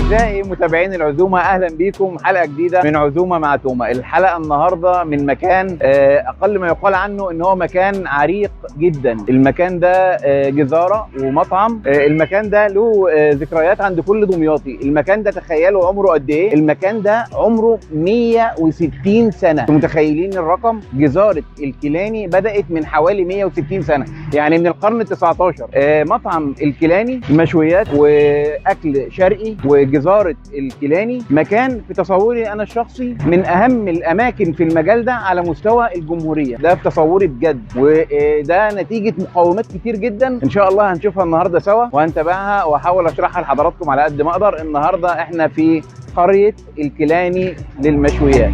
أعزائي متابعين العزومة، أهلا بيكم حلقة جديدة من عزومة مع توما. الحلقة النهاردة من مكان أقل ما يقال عنه إن هو مكان عريق جدا. المكان ده جزارة ومطعم. المكان ده له ذكريات عند كل دمياطي. المكان ده تخيلوا عمره قد إيه؟ المكان ده عمره 160 سنة. انتوا متخيلين الرقم؟ جزارة الكيلاني بدأت من حوالي 160 سنة، يعني من القرن 19. مطعم الكيلاني مشويات وأكل شرقي، وجزارة الكيلاني مكان في تصوري أنا الشخصي من أهم الأماكن في المجال ده على مستوى الجمهورية. ده في تصوري بجد، وده نتيجة مقاومات كتير جدا إن شاء الله هنشوفها النهاردة سوا وهنتابعها وأحاول أشرحها لحضراتكم على قد ما أقدر. النهاردة إحنا في قرية الكيلاني للمشويات.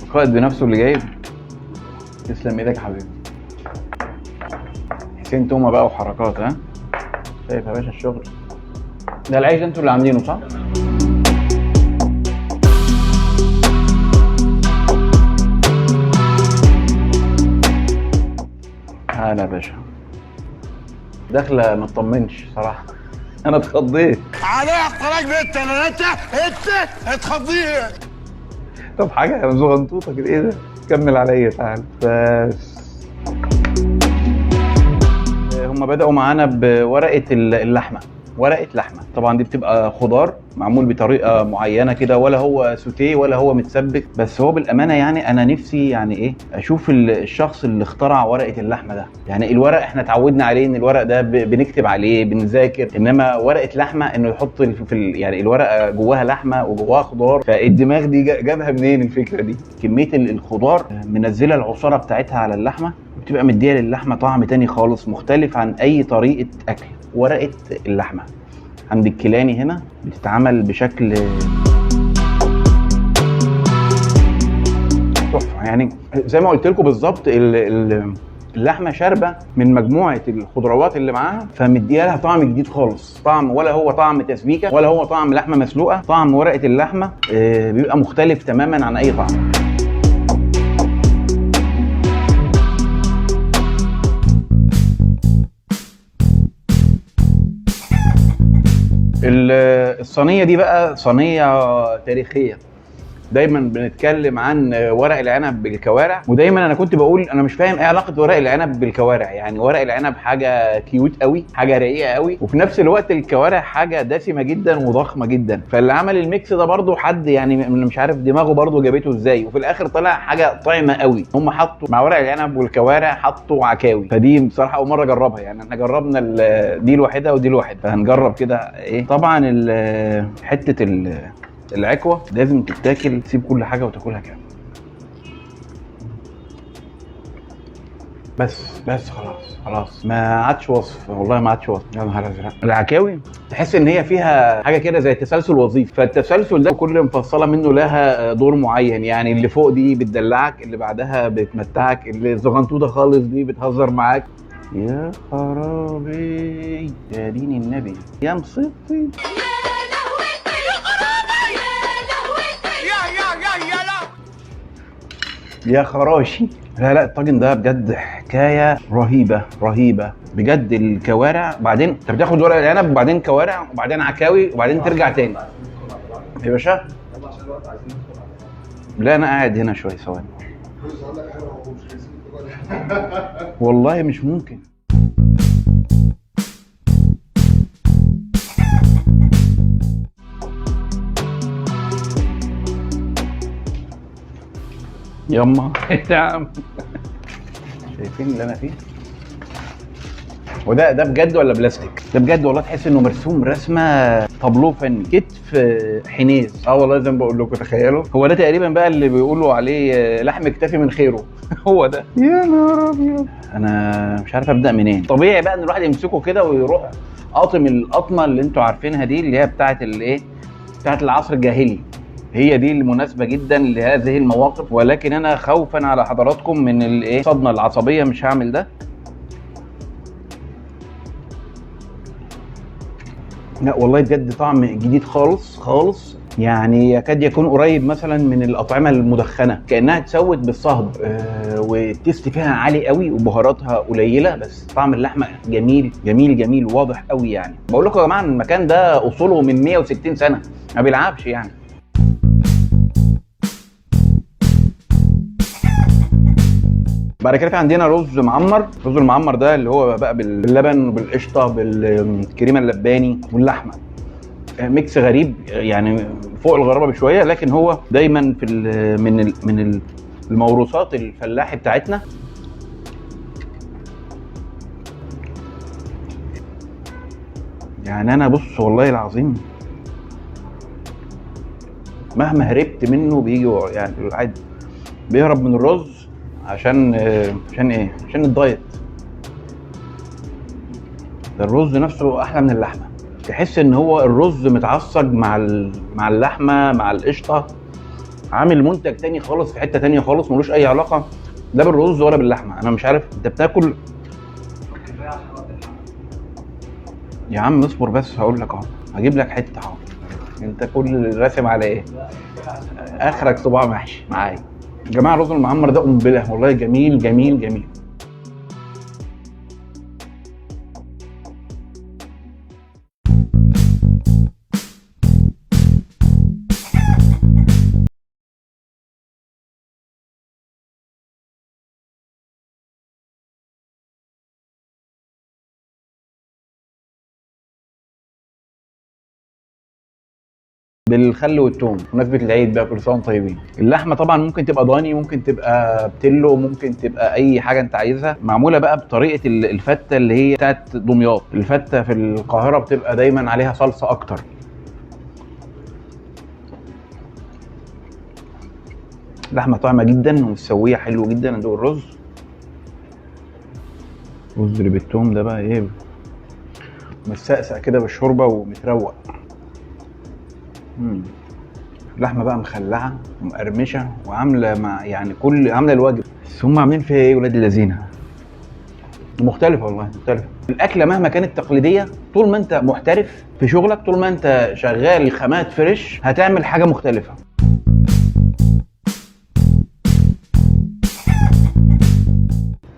القائد بنفسه اللي جايب. تسلم ايدك يا حبيبي حسين توما بقى وحركات. ها شايف يا باشا الشغل ده؟ العيش ده انتوا اللي عاملينه صح؟ هلا يا باشا. داخله ما تطمنش صراحة، انا اتخضيت. عليها الطلاق بالتلاتة، انت اتخضيت. طب حاجة زغنطوطه كده، ايه ده؟ كمل عليا تعال. بس هم بدأوا معانا بورقه اللحمة. ورقة لحمه طبعا دي بتبقى خضار معمول بطريقة معينة كده، ولا هو سوتيه ولا هو متسبك، بس هو بالامانة يعني انا نفسي يعني ايه اشوف الشخص اللي اخترع ورقة اللحمة ده. يعني الورق احنا اتعودنا عليه ان الورق ده بنكتب عليه بنذاكر، انما ورقة لحمه انه يحط في يعني الورقة جواها لحمه وجواها خضار، فالدماغ دي جابها منين الفكرة دي؟ كمية الخضار منزله العصاره بتاعتها على اللحمة، بتبقى مديه للحمه طعم تاني خالص مختلف عن اي طريقه اكل. ورقة اللحمة عند الكيلاني هنا بتتعمل بشكل تحفة، يعني زي ما قلت لكم بالظبط اللحمة شاربه من مجموعة الخضروات اللي معاها، فمديها لها طعم جديد خالص. طعم ولا هو طعم تسبيكه ولا هو طعم لحمه مسلوقة، طعم ورقة اللحمة بيبقى مختلف تماما عن اي طعم. الصينية دي بقى صينية تاريخية. دايما بنتكلم عن ورق العنب بالكوارع، ودايما انا كنت بقول انا مش فاهم ايه علاقة ورق العنب بالكوارع. يعني ورق العنب حاجة cute قوي، حاجة رقيقه قوي، وفي نفس الوقت الكوارع حاجة دسمة جدا وضخمه جدا. فاللي عمل ال mix ده برضو حد يعني مش عارف دماغه برضو جابته ازاي، وفي الاخر طلع حاجة طعمه قوي. هم حطوا مع ورق العنب والكوارع حطوا عكاوي، فدي بصراحة اول مرة اجربها. يعني احنا جربنا دي لوحدها ودي لوحدها، فهنجرب كده ايه. طبعا حتة العكوه لازم تتاكل، تسيب كل حاجة وتاكلها كده بس خلاص ما عادش وصف، والله ما عادش وصف. يا نهار ازرق. العكاوي تحس ان هي فيها حاجة كده زي تسلسل وظيفي، فالتسلسل ده كل مفصلة منه لها دور معين. يعني اللي فوق دي بتدلعك، اللي بعدها بتمتعك، اللي زغنطوطه خالص دي بتهزر معاك. يا خرابي يا دين النبي يا مصيبتي. يا خراشي. لا الطاجن ده بجد حكاية رهيبة رهيبة بجد. الكوارع بعدين انت بتاخد ورق العنب وبعدين كوارع وبعدين عكاوي وبعدين ترجع تاني يا باشا. لا انا قاعد هنا شوية ثواني والله مش ممكن. يما نعم. شايفين اللي انا فيه؟ وده ده بجد ولا بلاستيك؟ ده بجد والله، تحس انه مرسوم رسمه طابلوه فني. كتف حنيز، والله زي ما بقول لكم. تخيلوا هو ده تقريبا بقى اللي بيقولوا عليه لحم اكتفي من خيره. هو ده. يا نهار ابيض، انا مش عارف ابدا منين. طبيعي بقى ان الواحد يمسكه كده ويروح قاطم القطمه اللي انتوا عارفينها دي، اللي هي بتاعه الايه، بتاعه العصر الجاهلي. هي دي المناسبة جدا لهذه المواقف، ولكن انا خوفا على حضراتكم من الايه الصدمة العصبية مش هعمل ده. لا والله بجد طعم جديد خالص خالص، يعني يكاد يكون قريب مثلا من الاطعمة المدخنه، كانها اتسوت بالصهد. وال taste فيها عالي قوي وبهاراتها قليله، بس طعم اللحمة جميل جميل جميل واضح قوي. يعني بقول لكم يا جماعة المكان ده اصوله من 160 سنة، ما بيلعبش يعني. بعد كده في عندنا رز معمر. الرز المعمر ده اللي هو بقى باللبن وبالقشطه بالكريمه اللباني واللحمة، mix غريب يعني فوق الغرابة بشوية، لكن هو دايما في ال من ال من الموروثات الفلاحي بتاعتنا. يعني انا بص والله العظيم مهما هربت منه بيجي، يعني عادي بيهرب من الرز عشان ايه؟ عشان الدايت. ده الرز نفسه احلى من اللحمة، تحس ان هو الرز متعصج مع اللحمة مع القشطه، عامل منتج تاني خالص في حتة تانية خالص، ملوش اي علاقة لا بالرز ولا باللحمه. انا مش عارف انت بتاكل يا عم، اصبر بس هقول لك اهو، هجيب لك حتة اهو. انت كل راسم على ايه؟ اخرك صباع محشي معايا. يا جماعة الرز المعمر ده قنبلة والله، جميل جميل جميل. بالخل والثوم بمناسبة العيد بقى، كل سنة وانتم طيبين. اللحمة طبعا ممكن تبقى ضاني، ممكن تبقى بتلو، ممكن تبقى اي حاجة انت عايزها، معمولة بقى بطريقة الفته اللي هي بتاعت دمياط. الفته في القاهرة بتبقى دايما عليها صلصه اكتر. لحمه طعمه جدا ومسويه حلو جدا. ندوق الرز، الرز اللي بالثوم ده بقى ايه، متسقسق كده بالشوربه ومتروق. اللحمة بقى مخلعه ومقرمشه وعامله مع يعني كل عامله الواجب، بس هم عاملين فيها ايه ولاد اللذينه؟ مختلفة والله مختلفة. الاكلة مهما كانت تقليدية، طول ما انت محترف في شغلك، طول ما انت شغال خامات فريش، هتعمل حاجة مختلفة.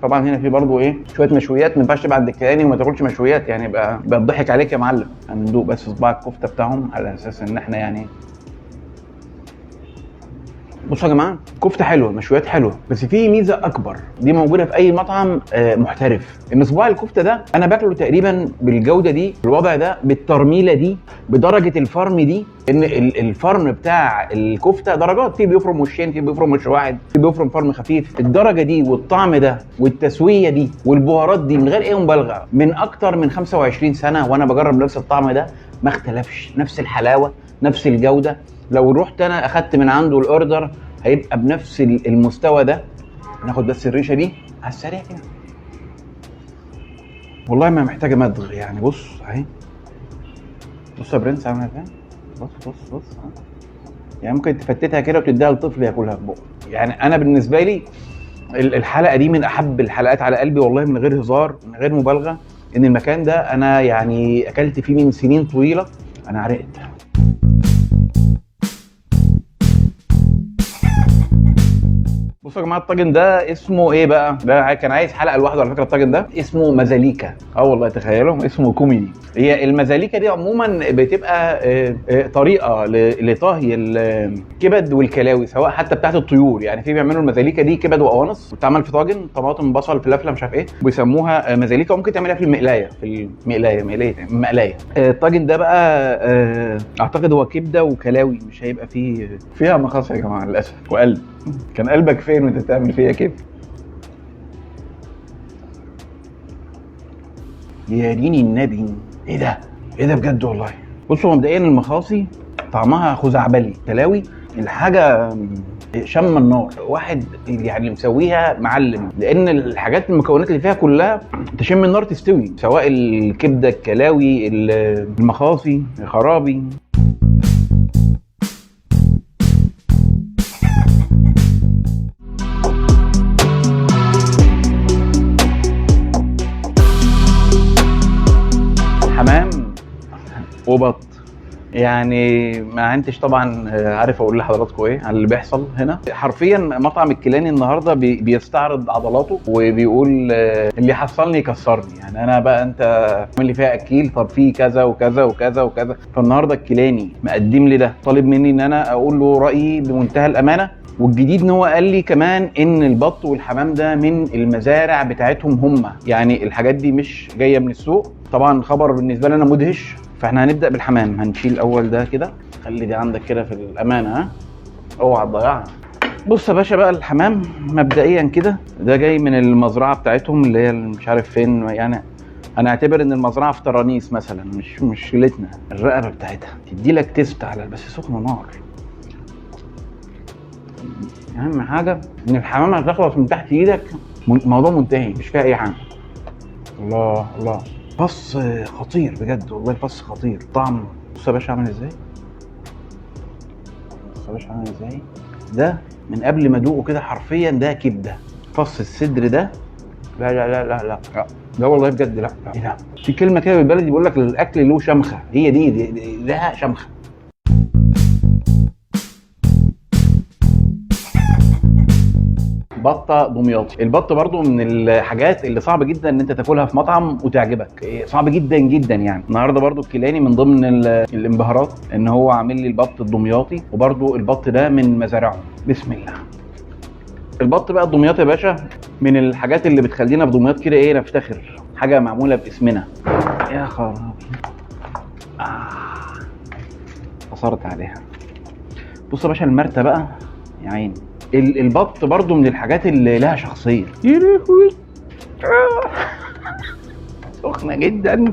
طبعا هنا في برضو ايه شوية مشويات، ما ينفعش تبقى عند الكياني وما تاكلش مشويات، يعني يبقى الضحك عليك يا معلم. هندوق بس صباع الكفتة بتاعهم على اساس ان احنا يعني بصوا يا جماعة، كفته حلوة، مشويات حلوة، بس في ميزة اكبر دي موجودة في اي مطعم محترف، ان صباع الكفتة ده انا باكله تقريبا بالجودة دي، بالوضع ده، بالترميله دي، بدرجة الفرم دي، ان الفرم بتاع الكفتة درجات، في بيفرم وشين، في بيفرم وش واحد، في بيفرم فرم خفيف. الدرجة دي والطعم ده والتسويه دي والبهارات دي من غير اي مبالغه، من اكتر من 25 سنة وانا بجرب نفس الطعم ده، ما اختلفش، نفس الحلاوة، نفس الجودة. لو رحت انا اخدت من عنده ال order هيبقى بنفس المستوى ده. ناخد بس الريشة دي على السريع كده، والله ما محتاجه مدغ يعني. بص اهي، بص يا برنس عامله ازاي، بص بص بص، يعني ممكن تفتتها كده وتديها لطفل ياكلها في بقه. يعني انا بالنسبة لي الحلقة دي من احب الحلقات على قلبي والله، من غير هزار، من غير مبالغه، ان المكان ده انا يعني اكلت فيه من سنين طويلة، انا عرقت. بصوا يا جماعة الطاجن ده اسمه ايه بقى؟ ده كان عايز حلقة لوحده على فكرة. الطاجن ده اسمه مزاليكا، والله تخيلوا اسمه كوميدي. هي المزاليكا دي عموما بتبقى طريقه لطهي الكبد والكلاوي، سواء حتى بتاعت الطيور، يعني في بيعملوا المزاليكا دي كبد وقوانص، بتتعمل في طاجن طماطم بصل فلافله مش عارف ايه، بيسموها مزاليكا، وممكن تعملها في المقلايه، في المقلايه مقلايه مقلايه. الطاجن ده بقى اعتقد هو كبده وكلاوي، مش هيبقى فيه فيها مخاص يا جماعة للاسف. وقلب، كان قلبك فين وانت بتعمل فيها كده؟ يا ديني النبي، ايه ده؟ ايه ده بجد والله. بصوا مبدئيا المخاصي طعمها خزعبلي، كلاوي الحاجة شم النار، واحد يعني مسويها معلم، لان الحاجات المكونات اللي فيها كلها تشم النار تستوي، سواء الكبده الكلاوي المخاصي الخرابي. وبط. يعني ما عندش طبعا عارف اقول لحضراتكم ايه على اللي بيحصل هنا. حرفيا مطعم الكيلاني النهارده بيستعرض عضلاته وبيقول اللي حصلني كسرني، يعني انا بقى انت عامل لي فيها اكيل، طب في كذا وكذا وكذا وكذا. فالنهارده الكيلاني مقدم لي ده، طالب مني ان انا اقول له رايي بمنتهى الامانة. والجديد ان هو قال لي كمان ان البط والحمام ده من المزارع بتاعتهم هم، يعني الحاجات دي مش جاية من السوق. طبعا خبر بالنسبة لنا مدهش. فاحنا هنبدا بالحمام، هنشيل الاول ده كده، خلي دي عندك كده في الامانة، ها اوعى تضيعها. بص يا باشا بقى، الحمام مبدئيا كده ده جاي من المزرعة بتاعتهم اللي هي مش عارف فين، يعني هنعتبر ان المزرعة في ترانيس مثلا، مش مشكلتنا. الرقبة بتاعتها تدي لك taste على بس سخنة نار. اهم حاجة ان الحمامة هتخلص من تحت ايدك، الموضوع منتهي، مش فيها اي حاجة. الله الله، فص خطير بجد والله، الفص خطير طعم. بص يا باشا عامل ازاي، بص يا باشا عامل ازاي. ده من قبل ما ادوقه كده حرفيا ده كبده. فص الصدر ده لا لا لا لا لا لا، ده والله بجد لا لا. ايه ده؟ في كلمة كده بالبلدي بيقول لك الاكل له شمخه، هي دي لها شمخه. بطه دمياطي. البط برضو من الحاجات اللي صعب جدا ان انت تاكلها في مطعم وتعجبك، صعب جدا جدا يعني. النهارده برضو الكيلاني من ضمن الانبهارات ان هو عامل لي البط الدمياطي، وبرضو البط ده من مزارعهم. بسم الله. البط بقى الدمياطي يا باشا من الحاجات اللي بتخلينا في دمياط كده ايه نفتخر، حاجة معمولة باسمنا. يا خرابي، خسرت عليها. بص يا باشا المرتة بقى يا عيني. البط برضو من الحاجات اللي لها شخصية. يا لهوي، سخنة جدا.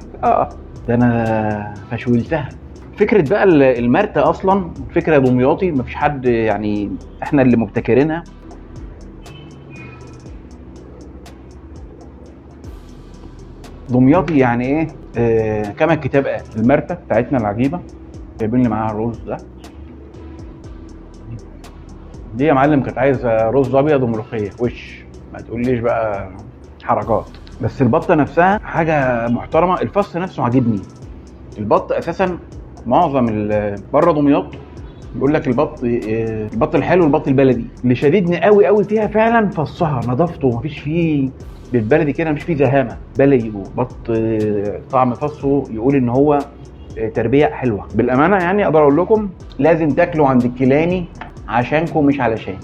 ده انا فشولتها. فكرة بقى المرتة اصلا فكرة دمياطي، مفيش حد يعني، احنا اللي مبتكرينها. دمياطي يعني ايه؟ كما الكتاب قال. المرتة بتاعتنا العجيبة جايبين لي معاها الرز ده. دي يا معلم كانت عايزه رز ابيض وملوخيه وش، ما تقوليش بقى حركات. بس البطة نفسها حاجة محترمه، الفص نفسه عاجبني. البط اساسا معظم بره دمياط بيقول لك البط الحلو والبط البلدي. اللي شددني قوي قوي فيها فعلا فصها، نظافته، مفيش فيه بالبلدي كده، مفيش فيه زهامه، بلدي بط طعم فصه يقول ان هو تربيه حلوة. بالامانة يعني اقدر اقول لكم لازم تاكلوا عند الكيلاني عشانكم مش علشان.